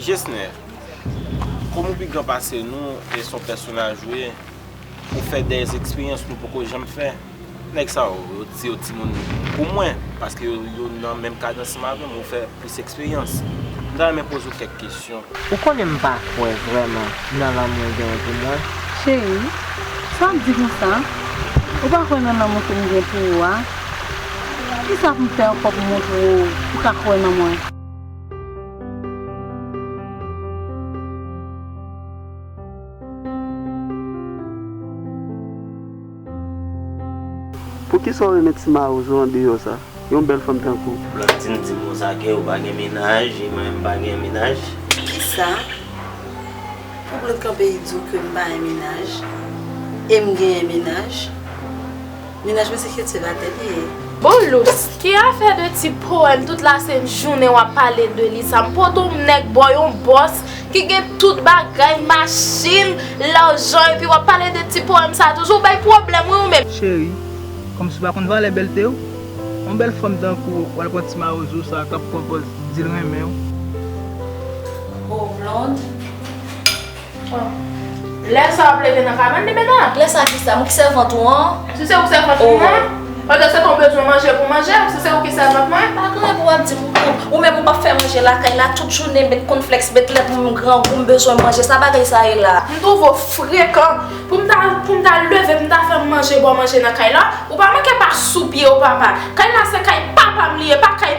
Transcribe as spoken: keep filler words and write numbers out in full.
Jesner, kòm ou pi gran pase nou, e se yon pèsonaj ou ye, ou fè dèz eksperyans nou poko janm fè. Nèg sa yo, yo di yo timoun pou mwen, paske yo, yo nan menm kad ansanm avè m, ou fè plis eksperyans. M ta renmen poze w kèk kesyon. Ou konnen m pa kwè vrèman nan lanmou w genyen pou mwen. Cheri, sa w ap di konsa? Ou pa kwè nan lanmou ke m gen pou ou a? Kisa pou m fè ankò pou montre w ou ka kwè nan mwen? Poukisa w renmen ti mawozo andeyò sa? Yon bèl fanm tankou w. Blandine di m konsa ke ou pa gen mennaj, e mwen menm m pa gen mennaj. Kisa? Pou Blanc kanpe, li di w ke m pa gen mennaj, e m genyen mennaj. Mennaj mwen se kiltivatè li ye. Boulos, ki afè de ti powèm tout lasent jounen w ap pale de li sa? M pote yon nèg ba w, yon bòs ki gen tout bagay, machin, lajan, epi w ap pale de ti powèm sa toujou, ou bay pwoblèm wi ou menm. Cheri, kòmsi w pa konn valè bèlte w? Yon bèl fanm tankou w, w al pran ti mawozo sa k ap pran pòz di l renmen w. Oh, Blonde. Lè sa w ap leve nan kabann li menm nan? Lè sa ki sa? Mwen ki sèvant ou an? Si se ou ki sèvant mwen, pandan se tan w bezwen manje pou manje, si se ou ki sèvant mwen? Pa gen anyen pou w ap di m. Ou menm ou p ap fè manje lakay la, tout jounen met kònflèks, met lèt, m grangou, m bezwen manje, sa bagay sa ye la? M twouve w frekan pou m ta, pou m ta leve, pou m ta fè manje ba w manje nan kay la. Ou pa manke pa sou pye w papa. Kay la se kay papa m li ye, pa kay